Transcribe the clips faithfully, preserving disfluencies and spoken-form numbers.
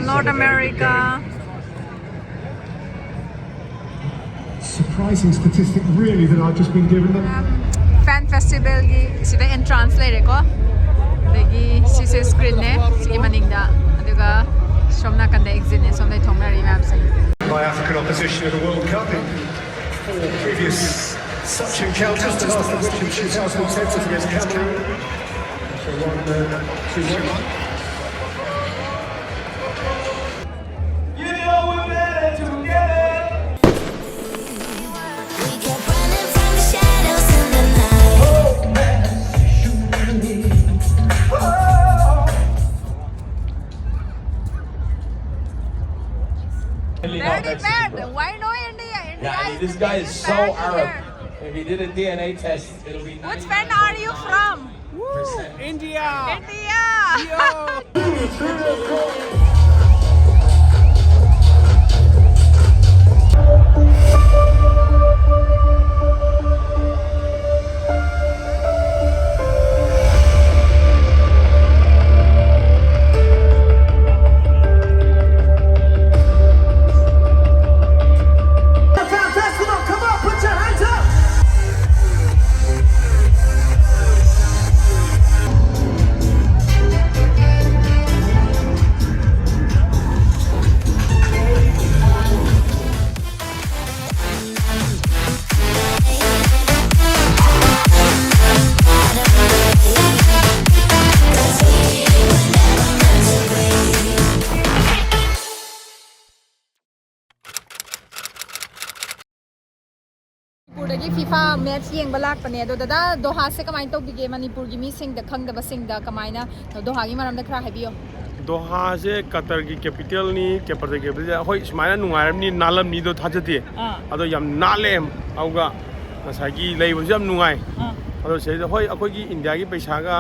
North America. Surprising statistic, really, that I've just been given. Fan festival ꯒꯤ ꯁꯤꯗ entrance ꯂꯩꯔꯦꯀꯣ꯫ ꯑꯗꯒꯤ ꯁꯤꯁꯦ screen ꯅꯦ ꯁꯤꯒꯤ ꯃꯅꯤꯡꯗ, ꯑꯗꯨꯒ ꯁꯣꯝ ꯅꯥꯀꯟꯗ exit ꯅꯦ, ꯁꯣꯝꯗꯩ ꯊꯣꯛꯅꯔꯤ ꯃꯌꯥꯝꯁꯦ꯫ My African opposition at the World Cup in four previous such encounters, the last of which in two thousand ten was against Cameroon. So one, uh, two one. We kept running from the shadows in the night. Very bad. Why no India? India Yeah, I mean, is this the guy is biggest so fan Arab. Here. If he did a D N A test, it'll be Which fan are you from? India. India. Yo. ꯃꯅꯤꯄꯨꯔꯗꯒꯤ FIFA match ꯌꯦꯡꯕ ꯂꯥꯛꯄꯅꯦ꯫ ꯑꯗꯣ ꯗꯗꯥ, ꯗꯣꯍꯥꯁꯦ ꯀꯃꯥꯏꯅ ꯇꯧꯕꯤꯒꯦ? ꯃꯅꯤꯄꯨꯔꯒꯤ ꯃꯤꯁꯤꯡꯗ ꯈꯪꯗꯕꯁꯤꯡꯗ ꯀꯃꯥꯏꯅ, ꯗꯣꯍꯥꯒꯤ ꯃꯔꯝꯗ ꯈꯔ ꯍꯥꯏꯕꯤꯌꯣ꯫ ꯗꯣꯍꯥꯁꯦ ꯀꯇꯔꯒꯤ ꯀꯦꯄꯤꯇꯦꯜꯅꯤ꯫ ꯀꯦꯄꯤꯇꯦꯜ ꯀꯦꯄꯤꯇꯦꯜ, ꯍꯣꯏ, ꯁꯨꯃꯥꯏꯅ ꯅꯨꯡꯉꯥꯏꯔꯝꯅꯤꯗꯣ ꯊꯥꯖꯗꯦ꯫ ꯑꯥ꯫ ꯑꯗꯣ ꯌꯥꯝ ꯅꯥꯜꯂꯦ꯫ ꯑꯗꯨꯒ ꯉꯁꯥꯏꯒꯤ ꯂꯩꯕꯁꯨ ꯌꯥꯝ ꯅꯨꯡꯉꯥꯏ꯫ ꯑꯥ꯫ ꯑꯗꯣ ꯁꯤꯗꯩꯗ, ꯍꯣꯏ, ꯑꯩꯈꯣꯏꯒꯤ ꯏꯟꯗꯤꯌꯥꯒꯤ ꯄꯩꯁꯥꯒ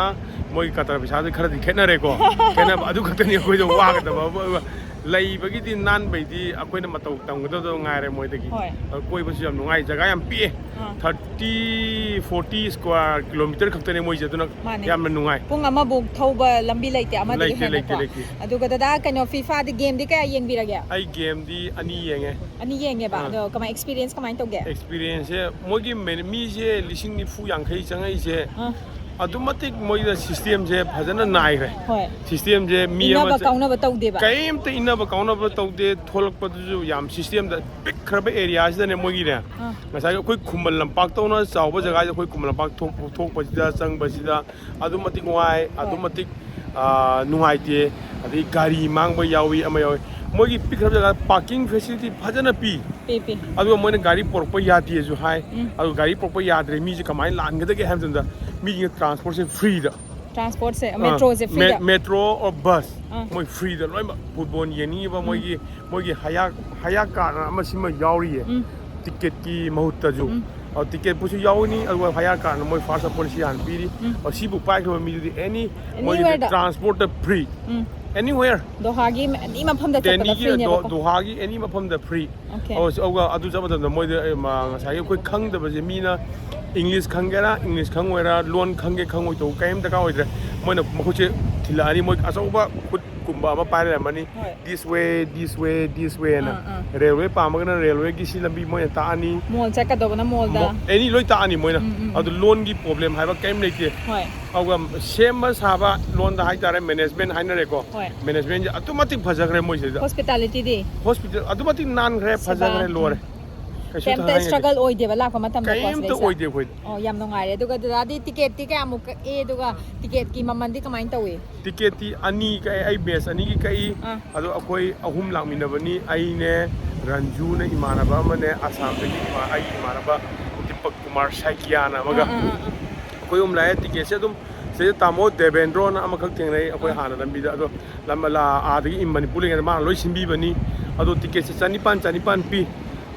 ꯃꯣꯏꯒꯤ ꯀꯇꯔ ꯄꯩꯁꯥꯗꯤ ꯈꯔꯗꯤ ꯈꯦꯠꯅꯔꯦꯀꯣ꯫ ꯈꯦꯠꯅꯕ ꯑꯗꯨ ꯈꯛꯇꯅꯤ ꯑꯩꯈꯣꯏꯗ ꯋꯥꯒꯗꯕ꯫ ꯂꯩꯕꯒꯤꯗꯤ ꯅꯥꯟꯕꯩꯗꯤ ꯑꯩꯈꯣꯏꯅ ꯃꯇꯧ ꯇꯝꯒꯗꯕꯗꯣ ꯉꯥꯏꯔꯦ ꯃꯣꯏꯗꯒꯤ꯫ ꯍꯣꯏ꯫ ꯑꯗꯨ ꯀꯣꯏꯕꯁꯨ ꯌꯥꯝ ꯅꯨꯡꯉꯥꯏ, ꯖꯒꯥ ꯌꯥꯝ ꯄꯤꯛꯑꯦ꯫ ꯑꯥ꯫ ꯊꯥꯔꯇꯤ ꯐꯣꯔꯇꯤ ꯁ꯭ꯀ꯭ꯋꯥꯔ ꯀꯤꯂꯣꯃꯤꯇꯔ ꯈꯛꯇꯅꯦ ꯃꯣꯏꯁꯦ, ꯑꯗꯨꯅ ꯃꯥꯅꯦ꯫ ꯌꯥꯝꯅ ꯅꯨꯡꯉꯥꯏ꯫ ꯄꯨꯡ ꯑꯃꯕꯨꯛ ꯊꯧꯕ ꯂꯝꯕꯤ ꯂꯩꯇꯦ ꯑꯃꯗꯒꯤ ꯂꯩꯇꯦ, ꯂꯩꯇꯦ, ꯍꯦꯟꯅꯀꯣ꯫ ꯂꯩꯇꯦ꯫ ꯑꯗꯨꯒ ꯗꯗꯥ, ꯀꯩꯅꯣ, ꯐꯤꯐꯥꯗꯤ ꯒꯦꯝꯗꯤ ꯀꯌꯥ ꯌꯦꯡꯕꯤꯔꯒꯦ? ꯑꯩ ꯒꯦꯝꯗꯤ ꯑꯅꯤ ꯌꯦꯡꯉꯦ꯫ ꯑꯅꯤ ꯌꯦꯡꯉꯦꯕ꯫ ꯑꯥ꯫ ꯑꯗꯣ ꯀꯃꯥꯏ, ꯑꯦꯛꯁꯄꯤꯔꯤꯌꯦꯟꯁ ꯀꯃꯥꯏꯅ ꯇꯧꯒꯦ? ꯑꯦꯛꯁꯄꯤꯔꯤꯌꯦꯟꯁꯁꯦ, ꯃꯣꯏꯒꯤ ꯃꯦ-, ꯃꯤꯁꯦ ꯂꯤꯁꯤꯡ ꯅꯤꯐꯨ ꯌꯥꯡꯈꯩ ꯆꯪꯉꯛꯏꯁꯦ꯫ ꯑꯥ꯫ ꯑꯗꯨꯛ ꯃꯇꯤꯛ ꯃꯣꯏꯗ ꯁꯤꯁꯇꯦꯝꯁꯦ ꯐꯖꯅ ꯅꯥꯏꯈ꯭ꯔꯦ꯫ ꯍꯣꯏ꯫ ꯁꯤꯁꯇꯦꯝꯁꯦ ꯃꯤ ꯑꯃ ꯏꯟꯅꯕ ꯆ-, ꯀꯥꯎꯅꯕ ꯇꯧꯗꯦꯕ꯫ ꯀꯔꯤꯝꯇ ꯏꯟꯅꯕ ꯀꯥꯎꯅꯕ ꯇꯧꯗꯦ꯫ ꯊꯣꯛꯂꯛꯄꯗꯨꯁꯨ ꯌꯥꯝ ꯁꯤꯁꯇꯦꯝꯗ ꯄꯤꯛꯈ꯭ꯔꯕ ꯑꯦꯔꯤꯌꯥꯁꯤꯗꯅꯦ ꯃꯣꯏꯒꯤꯅꯦ꯫ ꯑꯥ꯫ ꯉꯁꯥꯏꯒꯤ ꯑꯩꯈꯣꯏ ꯈꯨꯃꯟ ꯂꯝꯄꯥꯛꯇꯧꯅ ꯆꯥꯎꯕ ꯖꯒꯥꯁꯤꯗ, ꯑꯩꯈꯣꯏ ꯈꯨꯃꯟ ꯂꯝꯄꯥꯛ ꯊꯣꯛ-, ꯊꯣꯛꯄꯁꯤꯗ, ꯆꯪꯕꯁꯤꯗ ꯑꯗꯨꯛ ꯃꯇꯤꯛ ꯋꯥꯏ, ꯑꯗꯨꯛ ꯍꯣꯏ꯫ ꯃꯇꯤꯛ, ꯑꯥ, ꯅꯨꯡꯉꯥꯏꯇꯦ꯫ ꯑꯗꯩ ꯒꯥꯔꯤ ꯃꯥꯡꯕ ꯌꯥꯎꯏ, ꯑꯃ ꯌꯥꯎꯏ꯫ ꯃꯣꯏꯒꯤ ꯄꯤꯛꯈ꯭ꯔꯕ ꯖꯒꯥ ꯄꯥꯔꯀꯤꯡ ꯐꯦꯁꯤꯂꯤꯇꯤ ꯐꯖꯅ ꯄꯤ꯫ ꯄꯤ, ꯄꯤ꯫ ꯑꯗꯨꯒ ꯃꯣꯏꯅ ꯒꯥꯔꯤ ꯄꯨꯔꯛꯄ ꯌꯥꯗꯦꯁꯨ ꯍꯥꯏ꯫ ꯎꯝ꯫ ꯑꯗꯨ ꯒꯥꯔꯤ ꯄꯨꯔꯛꯄ ꯌꯥꯗ꯭ꯔꯦ, ꯃꯤꯁꯦ ꯀꯃꯥꯏꯅ ꯂꯥꯟꯒꯗꯒꯦ ꯍꯥꯏꯕ ꯃꯇꯝꯗ, ꯃꯤꯁꯤꯡꯅ ꯇ꯭ꯔꯥꯟꯁꯄꯣꯔꯠꯁꯦ ꯐ꯭ꯔꯤꯗ꯫ ꯇ꯭ꯔꯥꯟꯁꯄꯣꯔꯠꯁꯦ, ꯑꯥ, ꯃꯦꯇ꯭ꯔꯣꯁꯦ ꯐ꯭ꯔꯤꯗ? ꯃꯦ-, ꯃꯦꯇ꯭ꯔꯣ ꯑꯣꯔ ꯕꯁ, ꯑꯥ꯫ ꯃꯣꯏ ꯐ꯭ꯔꯤꯗ ꯂꯣꯏꯅꯃꯛ꯫ ꯐꯨꯠꯕꯣꯜ ꯌꯦꯡꯅꯤꯡꯉꯤꯕ, ꯎꯝ꯫ ꯃꯣꯏꯒꯤ, ꯃꯣꯏꯒꯤ ꯍꯌꯥ, ꯍꯌꯥ ꯀꯥꯔꯠ ꯑꯃ ꯁꯤꯃ ꯌꯥꯎꯔꯤꯌꯦ꯫ ꯎꯝ꯫ ꯇꯤꯀꯦꯠꯀꯤ ꯃꯍꯨꯠꯇꯁꯨ꯫ ꯎꯝ꯫ ꯑꯗꯨ ꯇꯤꯀꯦꯠꯄꯨꯁꯨ ꯌꯥꯎꯒꯅꯤ, ꯑꯗꯨꯒ ꯍꯌꯥ ꯀꯥꯔꯠꯅ ꯃꯣꯏ ꯐꯥꯔꯁ ꯑꯣꯐ ꯑꯣꯜ ꯁꯤ ꯍꯥꯟꯅ ꯄꯤꯔꯤ꯫ ꯎꯝ꯫ ꯑꯗꯨ ꯁꯤꯕꯨ ꯄꯥꯏꯈ꯭ꯔꯕ ꯃꯤꯗꯨꯗꯤ ꯑꯦꯅꯤ, ꯃꯣꯏꯒꯤ Anywhere-ꯗ? ꯇ꯭ꯔꯥꯟꯁꯄꯣꯔꯠꯇ ꯐ꯭ꯔꯤ꯫ ꯎꯝ꯫ ꯑꯦꯅꯤꯋꯦꯌꯔ꯫ ꯗꯣꯍꯥꯒꯤ ꯑꯦꯅꯤ ꯃꯐꯝꯗ ꯆꯠꯄꯗ ꯗꯦꯅꯤꯒꯤ ꯐ꯭ꯔꯤꯅꯦꯕꯀꯣ? ꯗꯣ-, ꯗꯣꯍꯥꯒꯤ ꯑꯦꯅꯤ ꯃꯐꯝꯗ ꯐ꯭ꯔꯤ꯫ Okay. ꯑꯧ, ꯑꯗꯨꯒ ꯑꯗꯨ ꯆꯠꯄ ꯃꯇꯝꯗ ꯃꯣꯏꯗ, ꯑꯦ, ꯃ-, ꯉꯁꯥꯏꯒꯤ ꯑꯩꯈꯣꯏ ꯈꯪꯗꯕꯁꯦ, ꯃꯤꯅ ꯏꯪꯂꯤꯁ ꯈꯪꯒꯦꯔꯥ, ꯏꯪꯂꯤꯁ ꯈꯪꯉꯣꯏꯔꯥ, ꯂꯣꯟ ꯈꯪꯒꯦ ꯈꯪꯉꯣꯏ ꯇꯧꯕ ꯀꯔꯤꯝ ꯗꯔꯀꯥꯔ ꯑꯣꯏꯗ꯭ꯔꯦ꯫ ꯃꯣꯏꯅ ꯃꯈꯨꯠꯁꯦ ꯊꯤꯜꯂꯛꯑꯅꯤ, ꯃꯣꯏ ꯑꯆꯧꯕ ꯈꯨꯠꯀꯨꯝꯕ ꯑꯃ ꯄꯥꯏꯔ ꯂꯩꯔꯝꯃꯅꯤ꯫ ꯍꯣꯏ꯫ This way, this way, this way ꯍꯥꯏꯅ꯫ ꯑꯥ, ꯑꯥ꯫ ꯔꯦꯜꯋꯦ ꯄꯥꯝꯃꯒꯅ ꯔꯦꯜꯋꯦꯒꯤ ꯁꯤ ꯂꯝꯕꯤ ꯃꯣꯏꯅ ꯇꯥꯛꯑꯅꯤ꯫ ꯃꯣꯜ ꯆꯠꯀꯗꯧꯕꯅ ꯃꯣꯜꯗ꯫ ꯃꯣ-, ꯑꯦꯅꯤ ꯂꯣꯏ ꯇꯥꯛꯑꯅꯤ ꯃꯣꯏꯅ꯫ ꯎꯝ, ꯎꯝ, ꯎꯝ꯫ ꯑꯗꯨ ꯂꯣꯟꯒꯤ ꯄ꯭ꯔꯣꯕ꯭ꯂꯦꯝ ꯍꯥꯏꯕ ꯀꯔꯤꯝ ꯂꯩꯇꯦ꯫ ꯍꯣꯏ꯫ ꯑꯗꯨꯒ ꯁꯦꯝꯕ ꯁꯥꯕ ꯂꯣꯟꯗ ꯍꯥꯏꯇꯥꯔꯦ, ꯃꯦꯅꯦꯖꯃꯦꯟ ꯍꯥꯏꯅꯔꯦꯀꯣ꯫ ꯍꯣꯏ꯫ ꯃꯦꯅꯦꯖꯃꯦꯟꯁꯦ ꯑꯗꯨꯛ ꯃꯇꯤꯛ ꯐꯖꯈ꯭ꯔꯦ ꯃꯣꯏꯁꯤꯗ꯫ ꯍꯣꯁꯄꯤꯇꯥꯂꯤꯇꯤꯗꯤ? ꯍꯣꯁꯄꯤꯇꯥꯜ ꯑꯗꯨꯛ ꯃꯇꯤꯛ ꯅꯥꯟꯈ꯭ꯔꯦ, ꯁꯦꯕꯥ꯫ ꯐꯖꯈ꯭ꯔꯦ, ꯂꯣꯏꯔꯦ꯫ ꯎꯝ꯫ ꯀꯩꯁꯨ ꯀꯩꯝꯇ ꯊꯥꯅꯤꯡꯉꯥꯏ ꯁ꯭ꯇ꯭ꯔꯒꯜ ꯑꯣꯏꯗꯦꯕ ꯂꯥꯛꯄ ꯃꯇꯝꯗꯀꯣ ꯀꯩꯝꯇ ꯁꯤꯗꯩꯁꯦ? ꯑꯣꯏꯗꯦ ꯑꯩꯈꯣꯏꯗ꯫ ꯑꯣ, ꯌꯥꯝ ꯅꯨꯡꯉꯥꯏꯔꯦ꯫ ꯑꯗꯨꯒ ꯗꯗꯥꯗꯤ ꯇꯤꯀꯦꯠꯇꯤ ꯀꯌꯥꯃꯨꯛ ꯀꯛꯑꯦ? ꯑꯗꯨꯒ ꯇꯤꯀꯦꯠꯀꯤ ꯃꯃꯜꯗꯤ ꯀꯃꯥꯏꯅ ꯇꯧꯏ? ꯇꯤꯀꯦꯠꯇꯤ ꯑꯅꯤ ꯀꯛꯑꯦ, ꯑꯩ ꯕꯦꯁ ꯑꯅꯤꯒꯤ ꯀꯛꯏ꯫ ꯑꯥ꯫ ꯑꯗꯣ ꯑꯩꯈꯣꯏ ꯑꯍꯨꯝ ꯂꯥꯛꯃꯤꯟꯅꯕꯅꯤ, ꯑꯩꯅꯦ, ꯔꯟꯖꯨꯅ ꯏꯃꯥꯟꯅꯕ ꯑꯃꯅꯦ, ꯑꯁꯥꯝꯗꯒꯤ ꯏꯃꯥ-, ꯑꯩꯒꯤ ꯏꯃꯥꯟꯅꯕ ꯗꯤꯄꯛ ꯀꯨꯃꯥꯔ ꯁꯥꯏꯀꯤꯌꯥꯅ ꯑꯃꯒ꯫ ꯑꯥ, ꯑꯥ, ꯑꯥ, ꯑꯥ꯫ ꯑꯩꯈꯣꯏ ꯑꯍꯨꯝ ꯂꯥꯛꯑꯦ꯫ ꯇꯤꯀꯦꯠꯁꯦ ꯑꯗꯨꯝ ꯁꯤꯗ ꯇꯥꯃꯣ ꯗꯦꯕꯦꯟꯗ꯭ꯔꯣꯅ ꯑꯃꯈꯛ ꯊꯦꯡꯅꯩ ꯑꯩꯈꯣꯏ ꯑꯥ꯫ ꯍꯥꯟꯅ ꯂꯝꯕꯤꯗ, ꯑꯗꯣ ꯂꯝ-, ꯂꯥ-, ꯑꯥꯗꯒꯤ ꯏꯝꯕꯅꯤ ꯄꯨꯂꯤꯉꯩꯗ ꯃꯥꯅ ꯂꯣꯏ ꯁꯤꯟꯕꯤꯕꯅꯤ꯫ ꯑꯗꯣ ꯇꯤꯀꯦꯠꯁꯦ ꯆꯅꯤꯄꯥꯟ, ꯆꯅꯤꯄꯥꯟ ꯄꯤ꯫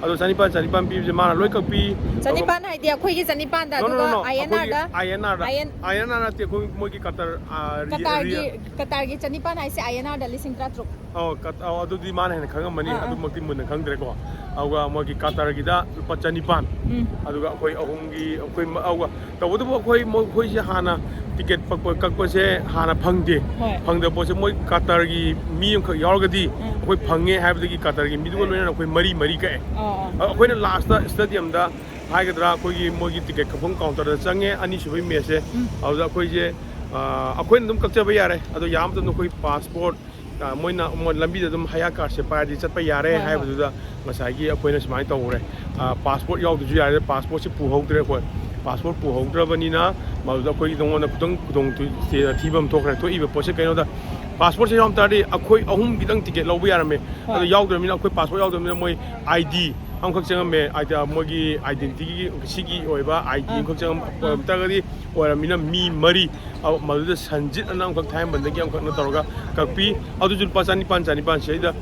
ꯑꯗꯣ ꯆꯅꯤꯄꯥꯟ, ꯆꯅꯤꯄꯥꯟ ꯄꯤꯕꯁꯦ ꯃꯥꯅ ꯂꯣꯏ ꯀꯛꯄꯤ꯫ ꯆꯅꯤꯄꯥꯟ ꯍꯥꯏꯗꯤ ꯑꯩꯈꯣꯏꯒꯤ ꯆꯅꯤꯄꯥꯟꯗ, No, no, ꯑꯗꯨꯒ no, no. ꯑꯥꯏ ꯑꯦꯟ ꯑꯥꯔꯗ? ꯑꯩꯈꯣꯏꯒꯤ ꯑꯥꯏ ꯑꯦꯟ ꯑꯥꯔꯗ꯫ I N I N R ꯅꯠꯇꯦ, ꯑꯩꯈꯣꯏ ꯃꯣꯏꯒꯤ ꯀꯇꯔ, ꯑ, ꯔꯤ-, ꯀꯇꯥꯔꯒꯤ ꯔꯤ-, ꯀꯇꯥꯔꯒꯤ ꯆꯅꯤꯄꯥꯟ ꯍꯥꯏꯁꯦ ꯑꯥꯏ ꯑꯦꯟ ꯑꯥꯔꯗ ꯂꯤꯁꯤꯡ ꯇꯔꯥ ꯇꯔꯨꯛ꯫ ꯑꯣ, ꯀꯠ-, ꯑꯣ, ꯑꯗꯨꯗꯤ ꯃꯥꯅ ꯍꯦꯟꯅ ꯈꯪꯉꯝꯃꯅꯤ, ꯑꯥ, ꯑꯥ꯫ ꯑꯗꯨꯃꯛꯇꯤ ꯃꯨꯟꯅ ꯈꯪꯗ꯭ꯔꯦꯀꯣ꯫ ꯑꯗꯨꯒ ꯃꯣꯏꯒꯤ ꯀꯇꯔꯒꯤꯗ ꯂꯨꯄꯥ ꯆꯅꯤꯄꯥꯟ꯫ ꯎꯝ꯫ ꯑꯗꯨꯒ ꯑꯩꯈꯣꯏ ꯑꯍꯨꯝꯒꯤ, ꯑꯩꯈꯣꯏ ꯃ-, ꯑꯗꯨꯒ ꯇꯧꯕꯇꯕꯨ ꯑꯩꯈꯣꯏ, ꯃꯈꯣꯏꯁꯦ ꯍꯥꯟꯅ ꯇꯤꯀꯦꯠ ꯄꯛꯄ, ꯀꯛꯄꯁꯦ ꯍꯥꯟꯅ ꯐꯪꯗꯦ꯫ ꯍꯣꯏ꯫ ꯐꯪꯗꯕ ꯄꯣꯠꯁꯦ ꯃꯣꯏ ꯀꯇꯔꯒꯤ ꯃꯤ ꯑꯃꯈꯛ ꯌꯥꯎꯔꯒꯗꯤ ꯎꯝ꯫ ꯑꯩꯈꯣꯏ ꯐꯪꯉꯦ ꯍꯥꯏꯕꯗꯒꯤ ꯀꯇꯔꯒꯤ ꯃꯤꯗꯨꯒ ꯂꯣꯏꯅꯅ ꯑꯩꯈꯣꯏ ꯃꯔꯤ ꯃꯔꯤ ꯀꯛꯑꯦ꯫ ꯑꯣ, ꯑꯣ꯫ ꯑ, ꯑꯩꯈꯣꯏꯅ ꯂꯥꯁꯇ ꯁ꯭ꯇꯦꯗꯤꯌꯝꯗ ꯍꯥꯏꯒꯗ꯭ꯔꯥ, ꯑꯩꯈꯣꯏꯒꯤ ꯃꯣꯏꯒꯤ ꯇꯤꯀꯦꯠ ꯀꯛꯐꯝ ꯀꯥꯎꯟꯇꯔꯗ ꯆꯪꯉꯦ, ꯑꯅꯤꯁꯨꯕꯒꯤ ꯃꯦꯠꯁꯁꯦ꯫ ꯎꯝ꯫ ꯑꯗꯨꯗ ꯑꯩꯈꯣꯏꯁꯦ, ꯑ, ꯑꯩꯈꯣꯏꯅ ꯑꯗꯨꯝ ꯀꯛꯆꯕ ꯌꯥꯔꯦ, ꯑꯗꯣ ꯌꯥꯝ ꯃꯇꯝꯗ ꯑꯩꯈꯣꯏ ꯄꯥꯁꯄꯣꯔꯠ, ꯑ, ꯃꯣꯏꯅ ꯃꯣꯏ ꯂꯝꯕꯤꯗ ꯑꯗꯨꯝ ꯍꯌꯥ ꯀꯥꯔꯠꯁꯦ ꯄꯥꯏꯔꯗꯤ ꯆꯠꯄ ꯌꯥꯔꯦ ꯍꯣꯏ, ꯍꯣꯏ꯫ ꯍꯥꯏꯕꯗꯨꯗ ꯉꯁꯥꯏꯒꯤ ꯑꯩꯈꯣꯏꯅ ꯁꯨꯃꯥꯏꯅ ꯇꯧꯔꯦ꯫ ꯑ, ꯄꯥꯁꯄꯣꯔꯠ ꯌꯥꯎꯗ꯭ꯔꯁꯨ ꯌꯥꯔꯦ, ꯄꯥꯁꯄꯣꯔꯠꯁꯦ ꯄꯨꯍꯧꯗ꯭ꯔꯦ ꯑꯩꯈꯣꯏ꯫ ꯄꯥꯁꯄꯣꯔꯠ ꯄꯨꯍꯧꯗ꯭ꯔꯕꯅꯤꯅ ꯃꯗꯨꯗ ꯑꯩꯈꯣꯏꯒꯤ ꯅꯉꯣꯟꯗ ꯈꯤꯇꯪ ꯈꯨꯗꯣꯡ ꯊꯤ-, ꯊꯤꯕ ꯑꯃ ꯊꯣꯛꯈ꯭ꯔꯦ꯫ ꯊꯣꯛꯏꯕ ꯄꯣꯠꯁꯦ ꯀꯩꯅꯣꯗ, ꯄꯥꯁꯄꯣꯔꯠꯁꯦ ꯌꯥꯎꯔꯝ ꯇꯥꯔꯗꯤ ꯑꯩꯈꯣꯏ ꯑꯍꯨꯝ ꯈꯤꯇꯪ ꯇꯤꯀꯦꯠ ꯂꯧꯕ ꯌꯥꯔꯝꯃꯦ꯫ ꯍꯣꯏ꯫ ꯑꯗꯣ ꯌꯥꯎꯗ꯭ꯔꯕꯅꯤꯅ, ꯑꯩꯈꯣꯏ ꯄꯥꯁꯄꯣꯔꯠ ꯌꯥꯎꯗ꯭ꯔꯕꯅꯤꯅ ꯃꯣꯏ ꯑꯥꯏ ꯗꯤ ꯑꯃꯈꯛ ꯆꯪꯉꯝꯃꯦ꯫ ꯑꯥꯏ ꯗꯤ, ꯃꯣꯏꯒꯤ ꯑꯥꯏꯗꯦꯟꯇꯤꯇꯤꯒꯤ ꯁꯤꯒꯤ ꯑꯣꯏꯕ ꯑꯥꯏ ꯗꯤ ꯑꯥ꯫ ꯑꯃꯈꯛ ꯆꯪꯉꯝ-, ꯑꯥ꯫ ꯑꯣꯏꯔꯝ ꯇꯥꯔꯒꯗꯤ ꯑꯣꯏꯔꯕꯅꯤꯅ ꯃꯤ ꯃꯔꯤ, ꯑ, ꯃꯗꯨꯗ ꯁꯟꯖꯤꯠ ꯑꯅ ꯑꯃꯈꯛ ꯊꯥꯏꯃꯟꯗꯒꯤ ꯑꯃꯈꯛꯅ ꯇꯧꯔꯒ ꯀꯛꯄꯤ꯫ ꯑꯗꯨꯁꯨ ꯂꯨꯄꯥ ꯆꯅꯤꯄꯥꯟ, ꯆꯅꯤꯄꯥꯟ ꯁꯤꯗꯩꯗ,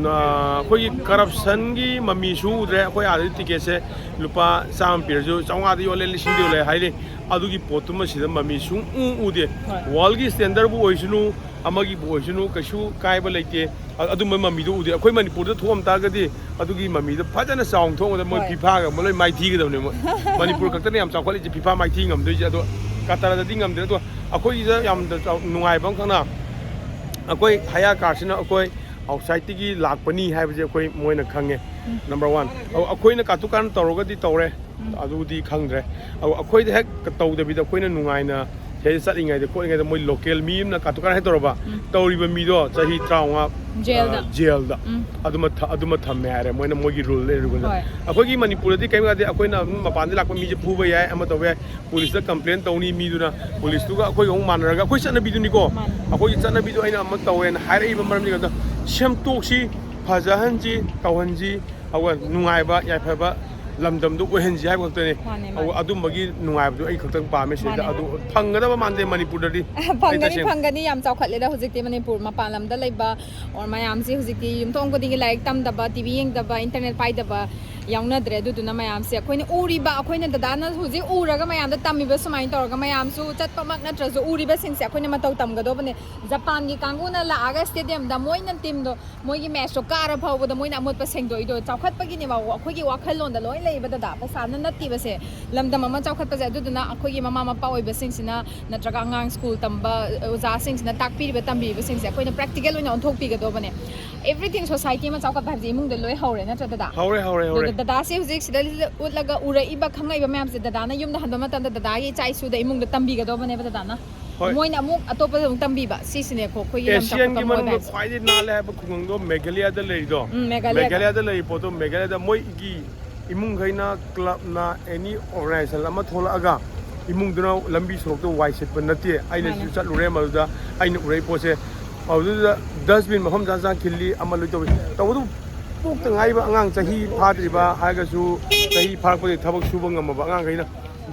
ꯅ-, ꯑꯩꯈꯣꯏꯒꯤ ꯀꯔꯞꯁꯟꯒꯤ ꯃꯃꯤꯁꯨ ꯎꯗ꯭ꯔꯦ꯫ ꯑꯩꯈꯣꯏ ꯑꯥꯗꯗꯤ ꯇꯤꯀꯦꯠꯁꯦ ꯂꯨꯄꯥ ꯆꯥꯝꯃ ꯄꯤꯔꯁꯨ ꯆꯥꯝꯃꯉꯥꯗ ꯌꯣꯜꯂꯦ, ꯂꯤꯁꯤꯡꯗ ꯌꯣꯜꯂꯦ ꯍꯥꯏꯔꯤ꯫ ꯑꯗꯨꯒꯤ ꯄꯣꯠꯇꯨꯃ ꯁꯤꯗ ꯃꯃꯤ ꯁꯨꯡꯎ ꯎꯗꯦ꯫ ꯍꯣꯏ꯫ ꯋꯥꯔꯜꯒꯤ ꯁ꯭ꯇꯦꯟꯗꯔꯕꯨ ꯑꯣꯏꯁꯅꯨ, ꯑꯃꯒꯤꯕꯨ ꯑꯣꯏꯁꯅꯨ, ꯀꯩꯁꯨ ꯀꯥꯏꯕ ꯂꯩꯇꯦ꯫ ꯑ-, ꯑꯗꯨꯝꯕ ꯃꯃꯤꯗꯣ ꯎꯗꯦ꯫ ꯑꯩꯈꯣꯏ ꯃꯅꯤꯄꯨꯔꯗ ꯊꯣꯛꯑꯝ ꯇꯥꯔꯒꯗꯤ ꯑꯗꯨꯒꯤ ꯃꯃꯤꯗꯣ ꯐꯖꯅ ꯆꯥꯎꯅ ꯊꯣꯛꯑꯒ ꯃꯣꯏ ꯍꯣꯏ꯫ ꯐꯤꯐꯥꯒ ꯑꯃ ꯂꯣꯏ ꯃꯥꯏꯊꯤꯒꯗꯕꯅꯦ ꯃꯣꯏ꯫ ꯃꯅꯤꯄꯨꯔ ꯈꯛꯇꯅ ꯌꯥꯝ ꯆꯥꯎꯈꯠꯂꯤꯁꯦ, ꯐꯤꯐꯥ ꯃꯥꯏꯊꯤ ꯉꯝꯗꯣꯏꯁꯦ꯫ ꯑꯗꯣ ꯀꯇꯔꯗꯗꯤ ꯉꯝꯗ꯭ꯔꯦ꯫ ꯑꯗꯣ ꯑꯩꯈꯣꯏꯒꯤꯗ ꯌꯥꯝꯅ ꯆꯥꯎ-, ꯅꯨꯡꯉꯥꯏꯕ ꯑꯃꯈꯛꯅ ꯑꯩꯈꯣꯏ ꯍꯌꯥ ꯀꯥꯔꯠꯁꯤꯅ ꯑꯩꯈꯣꯏ ꯑꯥꯎꯠꯁꯥꯏꯠꯇꯒꯤ ꯂꯥꯛꯄꯅꯤ ꯍꯥꯏꯕꯁꯦ ꯑꯩꯈꯣꯏ ꯃꯣꯏꯅ ꯈꯪꯉꯦ꯫ ꯎꯝ꯫ Number one. ꯑꯗꯣ ꯑꯩꯈꯣꯏꯅ ꯀꯥꯇꯨ ꯀꯥꯔꯟ ꯇꯧꯔꯒꯗꯤ ꯇꯧꯔꯦ꯫ ꯎꯝ꯫ ꯑꯗꯨꯗꯤ ꯈꯪꯗ꯭ꯔꯦ꯫ ꯑꯗꯣ ꯑꯩꯈꯣꯏꯗ ꯍꯦꯛ ꯇꯧꯗꯕꯤꯗ ꯑꯩꯈꯣꯏꯅ ꯅꯨꯡꯉꯥꯏꯅ ꯁꯤꯗꯩꯗ ꯆꯠꯂꯤꯉꯩꯗ ꯈꯣꯠꯂꯤꯉꯩꯗ ꯃꯣꯏ ꯂꯣꯀꯦꯜ ꯃꯤ ꯑꯃꯅ ꯀꯥꯇꯨ ꯀꯥꯔꯟ ꯍꯦꯛ ꯇꯧꯔꯕ, ꯎꯝ꯫ ꯇꯧꯔꯤꯕ ꯃꯤꯗꯣ ꯆꯍꯤ ꯇꯔꯥꯃꯉꯥ, ꯖꯦꯜꯗ꯫ ꯑ, ꯖꯦꯜꯗ꯫ ꯎꯝ꯫ ꯑꯗꯨꯃ ꯊ-, ꯑꯗꯨꯃ ꯊꯝꯃꯦ ꯍꯥꯏꯔꯦ ꯃꯣꯏꯅ, ꯃꯣꯏꯒꯤ ꯔꯨꯜ ꯂꯩꯔꯨꯕꯗ꯫ ꯍꯣꯏ꯫ ꯑꯩꯈꯣꯏꯒꯤ ꯃꯅꯤꯄꯨꯔꯗꯗꯤ ꯀꯔꯤꯝ ꯌꯥꯗꯦ꯫ ꯑꯩꯈꯣꯏꯅ ꯑꯗꯨꯝ ꯃꯄꯥꯟꯗ ꯂꯥꯛꯄ ꯃꯤꯁꯦ ꯐꯨꯕ ꯌꯥꯏ, ꯑꯃ ꯇꯧꯕ ꯌꯥꯏ, ꯄꯨꯂꯤꯁꯇ ꯀꯝꯄ꯭ꯂꯦꯟ ꯇꯧꯅꯤ ꯃꯤꯗꯨꯅ, ꯄꯨꯂꯤꯁꯇꯨꯒ ꯑꯩꯈꯣꯏꯒ ꯑꯃꯨꯛ ꯃꯥꯟꯅꯔꯒ ꯑꯩꯈꯣꯏ ꯆꯠꯅꯕꯤꯗꯨꯅꯤꯀꯣ꯫ ꯃꯥꯅꯦ꯫ ꯑꯩꯈꯣꯏꯒꯤ ꯆꯠꯅꯕꯤꯗꯣ ꯑꯩꯅ ꯑꯃ ꯇꯧꯋꯦꯅ ꯍꯥꯏꯔꯛꯏꯕ ꯃꯔꯝꯗꯤ ꯀꯩꯅꯣ, ꯁꯦꯝꯗꯣꯛꯁꯤ, ꯐꯖꯍꯟꯁꯤ, ꯇꯧꯍꯟꯁꯤ, ꯑꯗꯨꯒ ꯅꯨꯡꯉꯥꯏꯕ, ꯌꯥꯏꯐꯕ, ꯂꯝꯗꯝꯗꯣ ꯑꯣꯏꯍꯟꯁꯤ ꯍꯥꯏꯕ ꯈꯛꯇꯅꯤ꯫ ꯃꯥꯅꯦ, ꯑꯗꯨ ꯃꯥꯅꯦ꯫ ꯑꯗꯨꯝꯕꯒꯤ ꯅꯨꯡꯉꯥꯏꯕꯗꯣ ꯑꯩ ꯈꯛꯇꯪ ꯄꯥꯝꯃꯦ ꯁꯤꯗ꯫ ꯃꯥꯅꯦ꯫ ꯑꯗꯨ ꯐꯪꯒꯗꯕ ꯃꯥꯟꯗꯦ ꯃꯅꯤꯄꯨꯔꯗꯗꯤ꯫ ꯑꯩ ꯐꯪꯒꯅꯤ, ꯇꯁꯦꯡꯅ ꯐꯪꯒꯅꯤ꯫ ꯌꯥꯝ ꯆꯥꯎꯈꯠꯂꯦꯗ ꯍꯧꯖꯤꯛꯇꯤ ꯃꯅꯤꯄꯨꯔ꯫ ꯃꯄꯥꯟ ꯂꯝꯗ ꯂꯩꯕ ꯑꯣꯔ ꯃꯌꯥꯝꯁꯦ ꯍꯧꯖꯤꯛꯇꯤ ꯌꯨꯝꯊꯣꯡ ꯈꯨꯗꯤꯡꯒꯤ ꯂꯥꯏꯔꯤꯛ ꯇꯝꯗꯕ, ꯇꯤ ꯚꯤ ꯌꯦꯡꯗꯕ, ꯏꯟꯇꯔꯅꯦꯠ ꯄꯥꯏꯗꯕ ꯌꯥꯎꯅꯗ꯭ꯔꯦ꯫ ꯑꯗꯨꯗꯨꯅ ꯃꯌꯥꯝꯁꯦ ꯑꯩꯈꯣꯏꯅ ꯎꯔꯤꯕ, ꯑꯩꯈꯣꯏꯅ ꯗꯗꯥꯅ ꯍꯧꯖꯤꯛ ꯎꯔꯒ ꯃꯌꯥꯝꯗ ꯇꯝꯃꯤꯕ ꯁꯨꯃꯥꯏꯅ ꯇꯧꯔꯒ ꯃꯌꯥꯝꯁꯨ ꯆꯠꯄꯃꯛ ꯅꯠꯇ꯭ꯔꯁꯨ ꯎꯔꯤꯕꯁꯤꯡꯁꯦ ꯑꯩꯈꯣꯏꯅ ꯃꯇꯧ ꯇꯝꯒꯗꯧꯕꯅꯦ꯫ ꯖꯄꯥꯟꯒꯤ ꯀꯥꯡꯕꯨꯅ ꯂꯥꯛꯑꯒ ꯁ꯭ꯇꯦꯗꯤꯌꯝꯗ ꯃꯣꯏꯅ ꯇꯤꯝꯗꯣ ꯃꯣꯏꯒꯤ ꯃꯦꯠꯁꯇꯣ ꯀꯥꯔ ꯐꯥꯎꯕꯗ ꯃꯣꯏꯅ ꯑꯃꯣꯠꯄ ꯁꯦꯡꯗꯣꯛꯏꯗꯣ ꯆꯥꯎꯈꯠꯄꯒꯤꯅꯦꯕ꯫ ꯑꯩꯈꯣꯏꯒꯤ ꯋꯥꯈꯜꯂꯣꯟꯗ ꯂꯣꯏ ꯂꯩꯕ ꯗꯗꯥ, ꯄꯩꯁꯥꯅ ꯅꯠꯇꯦꯕꯁꯦ꯫ ꯂꯝꯗꯝ ꯑꯃ ꯆꯥꯎꯈꯠꯄꯁꯦ꯫ ꯑꯗꯨꯗꯨꯅ ꯑꯩꯈꯣꯏꯒꯤ ꯃꯃꯥ ꯃꯄꯥ ꯑꯣꯏꯕꯁꯤꯡꯁꯤꯅ ꯅꯠꯇ꯭ꯔꯒ ꯑꯉꯥꯡ ꯁ꯭ꯀꯨꯜ ꯇꯝꯕ ꯑꯣꯖꯥꯁꯤꯡꯁꯤꯅ ꯇꯥꯛꯄꯤꯔꯤꯕ ꯇꯝꯕꯤꯔꯤꯕꯁꯤꯡꯁꯦ ꯑꯩꯈꯣꯏꯅ ꯄ꯭ꯔꯦꯛꯇꯤꯀꯦꯜ ꯑꯣꯏꯅ ꯑꯣꯟꯊꯣꯛꯄꯤꯒꯗꯧꯕꯅꯦ꯫ Everything society ꯑꯃ ꯆꯥꯎꯈꯠꯄ ꯍꯥꯏꯕꯁꯦ ꯏꯃꯨꯡꯗ ꯂꯣꯏ ꯍꯧꯔꯦ ꯅꯠꯇ꯭ꯔꯥ ꯗꯗꯥ? ꯍꯧꯔꯦ, ꯍꯧꯔꯦ, ꯍꯧꯔꯦ꯫ ꯑꯗꯨꯗ ꯗꯗꯥꯁꯦ ꯍꯧꯖꯤꯛ ꯁꯤꯗ ꯎꯠꯂꯒ ꯎꯔꯛꯏꯕ ꯈꯪꯉꯛꯏꯕ ꯃꯌꯥꯝꯁꯦ ꯗꯗꯥꯅ ꯌꯨꯝꯗ ꯍꯟꯕ ꯃꯇꯝꯗ ꯗꯗꯥꯒꯤ ꯏꯆꯥ ꯏꯁꯨꯗ ꯏꯃꯨꯡꯗ ꯇꯝꯕꯤꯒꯗꯧꯕꯅꯦꯕ ꯗꯗꯥꯅ꯫ ꯍꯣꯏ꯫ ꯃꯣꯏꯅ ꯑꯃꯨꯛ ꯑꯇꯣꯞꯄꯗ ꯑꯃꯨꯛ ꯇꯝꯕꯤꯕ꯫ ꯁꯤꯁꯤꯅꯦꯀꯣ ꯑꯩꯈꯣꯏꯒꯤ ꯂꯝ ꯑꯦꯁꯤꯌꯥꯟꯒꯤ ꯆꯥꯎꯈꯠꯄ ꯃꯅꯨꯡꯗ ꯃꯣꯗꯦꯜꯁꯦ꯫ ꯈ꯭ꯋꯥꯏꯗꯒꯤ ꯅꯥꯜꯂꯦ ꯍꯥꯏꯕ ꯈꯨꯡꯒꯪꯗꯣ ꯃꯦꯘꯥꯂꯌꯥꯗ ꯂꯩꯔꯤꯗꯣ꯫ ꯎꯝ, ꯃꯦꯘꯥꯂꯌꯥꯗ꯫ ꯃꯦꯘꯥꯂꯌꯥꯗ ꯂꯩꯔꯤ ꯄꯣꯠꯇꯣ ꯃꯦꯘꯥꯂꯌꯥꯗ ꯃꯣꯏꯒꯤ ꯏꯃꯨꯡꯈꯩꯅ ꯀ꯭ꯂꯕꯅ ꯑꯦꯅꯤ ꯑꯣꯔꯒꯅꯥꯏꯖꯦꯁꯟ ꯑꯃ ꯊꯣꯛꯂꯛꯑꯒ ꯏꯃꯨꯡꯗꯨꯅ ꯂꯝꯕꯤ ꯁꯣꯔꯣꯛꯇ ꯋꯥꯏ ꯁꯤꯠꯄ ꯅꯠꯇꯦ꯫ ꯑꯩꯅꯁꯨ ꯃꯥꯅꯦ꯫ ꯆꯠꯂꯨꯔꯦ ꯃꯗꯨꯗ ꯑꯩꯅ ꯎꯔꯛꯏ ꯄꯣꯠꯁꯦ꯫ ꯑꯗꯨꯗ ꯗꯁꯕꯤꯟ ꯃꯐꯝ ꯆꯥ ꯆꯥ ꯈꯤꯜꯂꯤ, ꯑꯃ ꯂꯣꯏ ꯇꯧꯏ꯫ ꯇꯧꯕꯗꯕꯨ ꯄꯣꯛꯇ ꯉꯥꯏꯕ ꯑꯉꯥꯡ ꯆꯍꯤ ꯐꯥꯗ꯭ꯔꯤꯕ ꯍꯥꯏꯔꯒꯁꯨ ꯆꯍꯤ ꯐꯥꯔꯛꯄꯗꯒꯤ ꯊꯕꯛ ꯁꯨꯕ ꯉꯝꯃꯕ ꯑꯉꯥꯡꯈꯩꯅ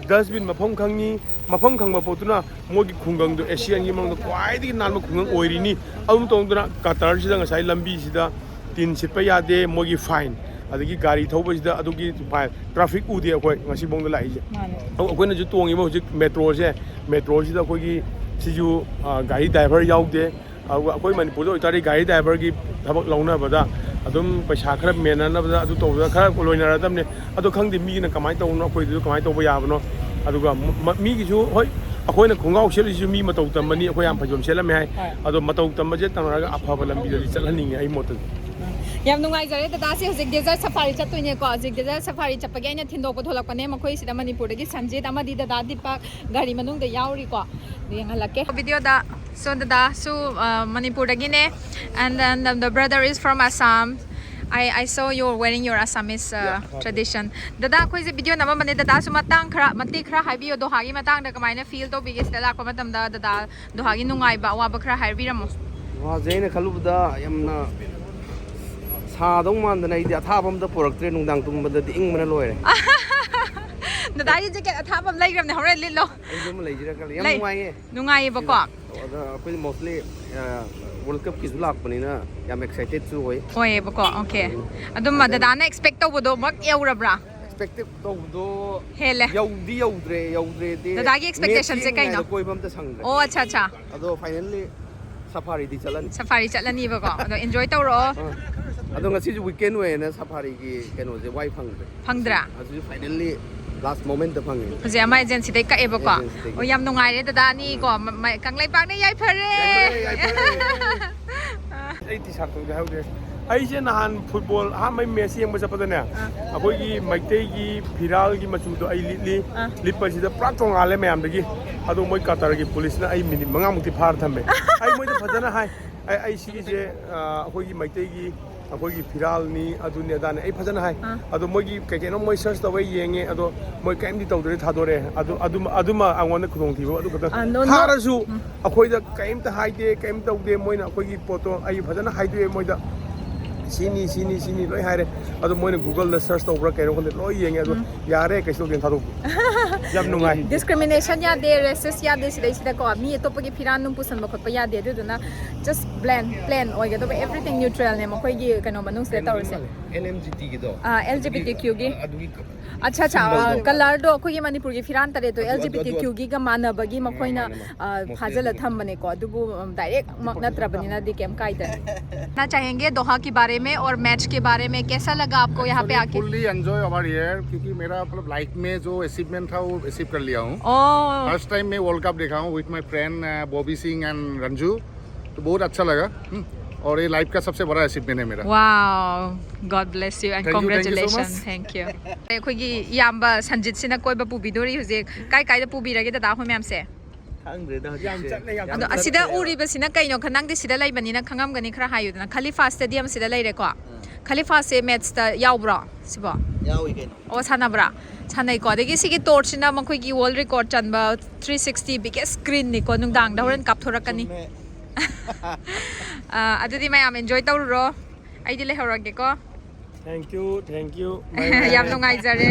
ꯗꯁꯕꯤꯟ ꯃꯐꯝ ꯈꯪꯉꯤ, ꯃꯐꯝ ꯈꯪꯕ ꯄꯣꯠꯇꯨꯅ ꯃꯣꯏꯒꯤ ꯈꯨꯡꯒꯪꯗꯣ ꯑꯦꯁꯤꯌꯥꯟꯒꯤ ꯃꯅꯨꯡꯗ ꯈ꯭ꯋꯥꯏꯗꯒꯤ ꯅꯥꯟꯕ ꯈꯨꯡꯒꯪ ꯑꯣꯏꯔꯤꯅꯤ꯫ ꯑꯗꯨꯝ ꯇꯧꯗꯅ ꯀꯇꯔꯁꯤꯗ ꯉꯁꯥꯏ ꯂꯝꯕꯤꯁꯤꯗ ꯇꯤꯟ ꯁꯤꯠꯄ ꯌꯥꯗꯦ, ꯃꯣꯏꯒꯤ ꯐꯥꯏꯟ, ꯑꯗꯒꯤ ꯒꯥꯔꯤ ꯊꯧꯕꯁꯤꯗ ꯑꯗꯨꯒꯤ ꯐꯥꯏꯟ, ꯇ꯭ꯔꯥꯐꯤꯛ ꯎꯗꯦ ꯑꯩꯈꯣꯏ ꯉꯁꯤꯐꯥꯎꯗ ꯂꯥꯛꯏꯁꯦ꯫ ꯃꯥꯅꯦ꯫ ꯑꯗꯨ ꯑꯩꯈꯣꯏꯅꯁꯨ ꯇꯣꯡꯉꯤꯕ ꯍꯧꯖꯤꯛ ꯃꯦꯇ꯭ꯔꯣꯁꯦ, ꯃꯦꯇ꯭ꯔꯣꯁꯤꯗ ꯑꯩꯈꯣꯏꯒꯤ ꯁꯤꯁꯨ, ꯑ, ꯒꯥꯔꯤ ꯗ꯭ꯔꯥꯏꯚꯔ ꯌꯥꯎꯗꯦ꯫ ꯑꯗꯨꯒ ꯑꯩꯈꯣꯏ ꯃꯅꯤꯄꯨꯔꯗ ꯑꯣꯏꯇꯥꯔꯗꯤ ꯒꯥꯔꯤ ꯗ꯭ꯔꯥꯏꯚꯔꯒꯤ ꯊꯕꯛ ꯂꯧꯅꯕꯗ ꯑꯗꯨꯝ ꯄꯩꯁꯥ ꯈꯔ ꯃꯦꯟꯅꯅꯕꯗ ꯑꯗꯨ ꯇꯧꯕꯗ ꯈꯔ ꯂꯣꯏꯅꯔꯗꯕꯅꯦ꯫ ꯑꯗꯣ ꯈꯪꯗꯦ ꯃꯤꯒꯤꯅ ꯀꯃꯥꯏꯅ ꯇꯧꯕꯅꯣ, ꯑꯩꯈꯣꯏꯗꯨꯁꯨ ꯀꯃꯥꯏꯅ ꯇꯧꯕ ꯌꯥꯕꯅꯣ꯫ ꯑꯗꯨꯒ ꯃ-, ꯃ-, ꯃꯤꯒꯤꯁꯨ ꯍꯣꯏ ꯑꯩꯈꯣꯏꯅ ꯈꯣꯡꯒ꯭ꯔꯥꯎ ꯁꯦꯠꯂꯤꯁꯤꯁꯨ ꯃꯤ ꯃꯇꯧ ꯇꯝꯕꯅꯤ, ꯑꯩꯈꯣꯏ ꯌꯥꯝ ꯐꯖꯕ ꯁꯦꯠꯂꯝꯃꯦ ꯍꯥꯏ꯫ ꯍꯣꯏ꯫ ꯑꯗꯣ ꯃꯇꯧ ꯇꯝꯕꯁꯦ ꯇꯝꯅꯔꯒ ꯑꯐꯕ ꯂꯝꯕꯤꯗꯗꯤ ꯆꯠꯍꯟꯅꯤꯡꯉꯦ ꯑꯩ ꯃꯣꯠꯇꯗꯤ꯫ ꯌꯥꯝ ꯅꯨꯡꯉꯥꯏꯖꯔꯦ ꯗꯗꯥꯁꯦ ꯍꯧꯖꯤꯛ desert safari ꯆꯠꯇꯣꯏꯅꯦꯀꯣ꯫ ꯍꯧꯖꯤꯛ desert safari ꯆꯠꯄꯒꯤ ꯑꯩꯅ ꯊꯤꯟꯗꯣꯛꯄ ꯊꯣꯛꯂꯛꯄꯅꯦ꯫ ꯃꯈꯣꯏꯁꯤꯗ ꯃꯅꯤꯄꯨꯔꯗꯒꯤ ꯁꯟꯖꯤꯠ ꯑꯃꯗꯤ ꯗꯗꯥ ꯗꯤꯄꯛ ꯒꯥꯔꯤ ꯃꯅꯨꯡꯗ ꯌꯥꯎꯔꯤꯀꯣ꯫ ꯌꯦꯡꯍꯜꯂꯛꯀꯦ ꯚꯤꯗꯤꯑꯣꯗ꯫ So ꯗꯗꯥꯁꯨ, ꯑ, ꯃꯅꯤꯄꯨꯔꯗꯒꯤꯅꯦ, and then the brother is from Assam. I, I saw you wearing your Assamese, uh, Yeah, okay. tradition. ꯗꯗꯥ ꯑꯩꯈꯣꯏꯁꯦ ꯚꯤꯗꯤꯑꯣ ꯅꯝꯃꯝꯕꯅꯦ꯫ ꯗꯗꯥꯁꯨ ꯃꯇꯥꯡ ꯈꯔ, ꯃꯇꯦꯛ ꯈꯔ ꯍꯥꯏꯕꯤꯌꯣ, ꯗꯣꯍꯥꯒꯤ ꯃꯇꯥꯡꯗ ꯀꯃꯥꯏꯅ feel ꯇꯧꯕꯤꯒꯦ ꯁꯤꯗ ꯂꯥꯛꯄ ꯃꯇꯝꯗ꯫ ꯗꯗꯥ ꯗꯣꯍꯥꯒꯤ ꯅꯨꯡꯉꯥꯏꯕ ꯑꯋꯥꯕ ꯈꯔ ꯍꯥꯏꯕꯤꯔꯝꯃꯣ꯫ ꯗꯣꯍꯥꯁꯦ ꯑꯩꯅ ꯈꯜꯂꯨꯕꯗ ꯌꯥꯝꯅ ꯁꯥꯗꯧ ꯃꯥꯟꯗꯅ ꯑꯩꯗꯤ ꯑꯊꯥꯕ ꯑꯝꯇ ꯄꯨꯔꯛꯇ꯭ꯔꯦ, ꯅꯨꯡꯗꯥꯡ ꯇꯨꯝꯕꯗꯗꯤ ꯏꯪꯕꯅ ꯂꯣꯏꯔꯦ꯫ ꯗꯗꯥꯒꯤ ꯖꯦꯀꯦꯠ ꯑꯊꯥꯕ ꯑꯃ ꯂꯩꯈ꯭ꯔꯕꯅꯦ, ꯍꯣꯔꯦꯟ ꯂꯤꯠꯂꯣ꯫ ꯑꯩꯁꯨ ꯑꯃ ꯂꯩꯁꯤꯔ ꯈꯜꯂꯤ, ꯌꯥꯝ ꯂꯩ꯫ ꯅꯨꯡꯉꯥꯏꯌꯦ꯫ ꯅꯨꯡꯉꯥꯏꯌꯦꯕꯀꯣ꯫ ꯑꯗ ꯑꯩꯈꯣꯏ mostly World Cupꯀꯤꯁꯨ ꯂꯥꯛꯄꯅꯤꯅ ꯌꯥꯝ excitedꯁꯨ ꯑꯣꯏ꯫ ꯑꯣꯏꯌꯦꯕꯀꯣ꯫ ꯑꯣꯀꯦ꯫ ꯑꯗꯨꯝ ꯗꯗꯥꯅ expect ꯇꯧꯕꯗꯣꯃꯛ ꯌꯧꯔꯕ꯭ꯔꯥ? Expect ꯇꯧꯕꯗꯣ ꯍꯦꯜꯂꯦ꯫ ꯌꯧꯗꯤ ꯌꯧꯗ꯭ꯔꯦ, ꯌꯧꯗ꯭ꯔꯦꯗꯤ꯫ ꯗꯗꯥꯒꯤ expectationꯁꯦ Match ꯀꯩꯅꯣ? ꯌꯦꯡꯉꯤꯉꯩꯗ ꯀꯣꯏꯕ ꯑꯝꯇ ꯁꯪꯗ꯭ꯔꯦ꯫ ꯑꯣ, ꯑꯠꯆꯥ, ꯑꯠꯆꯥ꯫ ꯑꯗꯣ finally safariꯗꯤ ꯆꯠꯂꯅꯤ꯫ Safari ꯆꯠꯂꯅꯤꯕꯀꯣ꯫ ꯑꯗꯣ enjoy ꯇꯧꯔꯛꯑꯣ꯫ ꯑꯥ꯫ ꯑꯗꯣ ꯉꯁꯤꯁꯨ weekend ꯑꯣꯏꯌꯦꯅ safariꯒꯤ ꯀꯩꯅꯣꯁꯦ ꯋꯥꯏ ꯐꯪꯗ꯭ꯔꯦ꯫ ꯐꯪꯗ꯭ꯔꯥ? ꯑꯗꯨꯁꯨ finally last momentꯇ ꯐꯪꯉꯦ꯫ ꯍꯧꯖꯤꯛ ꯑꯃ agencyꯗꯩ ꯀꯛꯑꯦꯕꯀꯣ꯫ Agencyꯗꯒꯤ꯫ ꯑꯣ, ꯌꯥꯝ ꯅꯨꯡꯉꯥꯏꯔꯦ ꯗꯗꯥ ꯑꯅꯤ ꯀꯣ꯫ ꯃ-, ꯃ-, ꯀꯪꯂꯩꯄꯥꯛꯅ ꯌꯥꯏꯐꯔꯦ꯫ ꯌꯥꯏꯐꯔꯦ, ꯌꯥꯏꯐꯔꯦ꯫ ꯑꯩ T-shirt ꯇꯨꯗꯤ ꯍꯥꯏꯍꯧꯗ꯭ꯔꯦ꯫ ꯑꯩꯁꯦ ꯅꯍꯥꯟ football ꯑꯍꯥꯟꯕꯩ match ꯌꯦꯡꯕ ꯆꯠꯄꯗꯅꯦ, ꯑꯩꯈꯣꯏꯒꯤ ꯃꯩꯇꯩꯒꯤ ꯐꯤꯔꯥꯜꯒꯤ ꯃꯆꯨꯗꯣ ꯑꯩ ꯂꯤꯠꯂꯤ꯫ ꯑꯥ꯫ ꯂꯤꯠꯄꯁꯤꯗ ꯄꯨꯔꯥ ꯇꯣꯉꯥꯜꯂꯦ ꯃꯌꯥꯝꯗꯒꯤ꯫ ꯑꯗꯣ ꯃꯣꯏ ꯀꯇꯔꯒꯤ ꯄꯨꯂꯤꯁꯅ ꯑꯩ ꯃꯤꯅꯤꯠ ꯃꯉꯥꯃꯨꯛꯇꯤ ꯐꯥꯔ ꯊꯝꯃꯦ꯫ ꯑꯩ ꯃꯣꯏꯗ ꯐꯖꯅ ꯍꯥꯏ, "ꯑꯩ, ꯑꯩ ꯁꯤꯒꯤꯁꯦ, ꯑ, ꯑꯩꯈꯣꯏꯒꯤ ꯃꯩꯇꯩꯒꯤ ꯑꯩꯈꯣꯏꯒꯤ ꯐꯤꯔꯥꯜꯅꯤ, ꯑꯗꯨꯅꯤ ꯑꯗꯥꯅꯤ", ꯑꯩ ꯐꯖꯅ ꯍꯥꯏ꯫ ꯑꯥ꯫ ꯑꯗꯣ ꯃꯣꯏꯒꯤ ꯀꯩ ꯀꯩꯅꯣ ꯃꯣꯏ search ꯇꯧꯋꯦ, ꯌꯦꯡꯉꯦ꯫ ꯑꯗꯣ ꯃꯣꯏ ꯀꯔꯤꯝꯗꯤ ꯇꯧꯗ꯭ꯔꯦ, ꯊꯥꯗꯣꯔꯛꯑꯦ꯫ ꯑꯗꯨ, ꯑꯗꯨꯃ, ꯑꯗꯨꯃ ꯑꯩꯉꯣꯟꯗ ꯈꯨꯗꯣꯡꯊꯤꯕ ꯑꯗꯨ ꯈꯛꯇꯪ꯫ ꯑꯥ, no, no. ꯐꯥꯔꯁꯨ ꯑꯩꯈꯣꯏꯗ ꯀꯔꯤꯝꯇ ꯍꯥꯏꯗꯦ, ꯀꯔꯤꯝ ꯇꯧꯗꯦ꯫ ꯃꯣꯏꯅ ꯑꯩꯈꯣꯏꯒꯤ ꯄꯣꯠꯇꯣ ꯑꯩ ꯐꯖꯅ ꯍꯥꯏꯗꯣꯛꯑꯦ ꯃꯣꯏꯗ, "ꯁꯤꯅꯤ, ꯁꯤꯅꯤ, ꯁꯤꯅꯤ", ꯂꯣꯏ ꯍꯥꯏꯔꯦ꯫ ꯑꯗꯣ ꯃꯣꯏꯅ Googleꯗ search ꯇꯧꯕ꯭ꯔꯥ ꯀꯩꯅꯣ ꯈꯪꯗꯦ, ꯂꯣꯏ ꯌꯦꯡꯉꯦ꯫ ꯑꯗꯣ ꯌꯥꯔꯦ, ꯀꯩꯁꯨ ꯇꯧꯗꯦ, ꯊꯥꯗꯣꯛꯄ꯫ ꯌꯥꯝ ꯅꯨꯡꯉꯥꯏ꯫ Discrimination ꯌꯥꯗꯦ, racist ꯌꯥꯗꯦ ꯁꯤꯗꯩꯁꯤꯗꯀꯣ꯫ ꯃꯤ ꯑꯇꯣꯞꯄꯒꯤ ꯐꯤꯔꯥꯟ ꯅꯨꯡ ꯄꯨꯁꯟꯕ ꯈꯣꯠꯄ ꯌꯥꯗꯦ꯫ ꯑꯗꯨꯗꯨꯅ just bland, plain ꯑꯣꯏꯒꯗꯕ, everything neutralꯅꯦ ꯃꯈꯣꯏꯒꯤ ꯀꯩꯅꯣ ꯃꯅꯨꯡꯁꯤꯗ ꯇꯧꯔꯤꯁꯦ꯫ L M G Tꯒꯤꯗꯣ꯫ ꯑꯥ, L G B T Qꯒꯤ꯫ ꯑꯗꯨꯒꯤ ꯑꯠꯆꯥ, ꯑꯠꯆꯥ, ꯑꯥ, symbolꯗꯣ꯫ Colorꯗꯣ ꯑꯩꯈꯣꯏꯒꯤ ꯃꯅꯤꯄꯨꯔꯒꯤ ꯐꯤꯔꯥꯟ ꯇꯔꯦꯠꯇꯣ ꯑꯗꯨ, ꯑꯗꯨ, L G B T Qꯒꯤꯒ ꯃꯥꯟꯅꯕꯒꯤ ꯃꯈꯣꯏꯅ, ꯃꯥꯟꯅꯕ꯫ ꯑꯥ, Mostly ꯐꯥꯖꯤꯜꯂ ꯑꯗꯨꯒꯤ꯫ ꯊꯝꯕꯅꯦꯀꯣ꯫ ꯑꯗꯨꯕꯨ, ꯎꯝ, direct ꯃꯛ ꯅꯠꯇ꯭ꯔꯕꯅꯤꯅꯗꯤ ꯀꯩꯝ ꯀꯥꯏꯗ꯭ꯔꯦ꯫ ना चाहेंगे दोहा के बारे में और match के बारे में, कैसा लगा आपको यहाँ पे आके? Fully enjoy over here, क्योंकि मेरा मतलब लाइफ में जो अचीवमेंट था वो अचीव कर लिया हूँ। Oh, फर्स्ट टाइम मैं वर्ल्ड कप देखा हूँ with my friend Bobby Singh and Ranju, तो बहुत अच्छा लगा। हम्म, और ये लाइफ का सबसे बड़ा अचीवमेंट है मेरा। wow, God bless you and Thank you, thank you so congratulations. much. Thank you. ꯑꯩꯈꯣꯏꯒꯤ ꯏꯌꯥꯝꯕ ꯁꯟꯖꯤꯠꯁꯤꯅ ꯀꯣꯏꯕ ꯄꯨꯕꯤꯗꯣꯔꯤ ꯍꯧꯖꯤꯛ꯫ ꯀꯥꯏ ꯀꯥꯏꯗ ꯄꯨꯕꯤꯔꯒꯦ ꯗꯗꯥ ꯍꯣꯏ ꯃꯌꯥꯝꯁꯦ? ꯈꯪꯗ꯭ꯔꯦꯗ ꯌꯥꯝ ꯍꯧꯖꯤꯛꯁꯦ꯫ ꯆꯠꯂꯦ, ꯌꯥꯝ ꯑꯗꯣ ꯆꯠꯂꯦ꯫ ꯑꯁꯤꯗ ꯎꯔꯤꯕꯁꯤꯅ ꯀꯩꯅꯣ? ꯈ-, ꯅꯪꯗꯤ ꯁꯤꯗ ꯂꯩꯕꯅꯤꯅ ꯈꯪꯉꯝꯒꯅꯤ, ꯈꯔ ꯍꯥꯏꯌꯨꯗꯅ꯫ ꯈꯂꯤꯐꯥ ꯁ꯭ꯇꯦꯗꯤꯌꯝ ꯁꯤꯗ ꯂꯩꯔꯦꯀꯣ꯫ ꯈꯂꯤꯐꯥꯁꯦ ꯃꯦꯠꯁꯇ ꯌꯥꯎꯕ꯭ꯔꯣ ꯁꯤꯕꯣ? ꯌꯥꯎꯏ ꯀꯩꯅꯣ꯫ ꯑꯣ, ꯁꯥꯟꯅꯕ꯭ꯔꯥ? ꯁꯥꯟꯅꯩꯀꯣ꯫ ꯑꯗꯒꯤ ꯁꯤꯒꯤ ꯇꯣꯔꯆꯁꯤꯅ ꯃꯈꯣꯏꯒꯤ ꯋꯥꯔꯜ ꯔꯦꯀꯣꯔꯗ ꯆꯟꯕ three sixty biggest screenꯅꯤꯀꯣ꯫ ꯅꯨꯡꯗꯥꯡꯗ ꯍꯣꯔꯦꯟ ꯀꯥꯞꯊꯣꯔꯛꯀꯅꯤ꯫ ꯆꯨꯝꯃꯦ꯫ ꯑꯥ, ꯑꯗꯨꯗꯤ ꯃꯌꯥꯝ enjoy ꯇꯧꯔꯨꯔꯣ꯫ ꯑꯩꯗꯤ ꯂꯩꯍꯧꯔꯒꯦꯀꯣ꯫ Thank you, thank you. ꯌꯥꯝ ꯅꯨꯡꯉꯥꯏꯖꯔꯦ꯫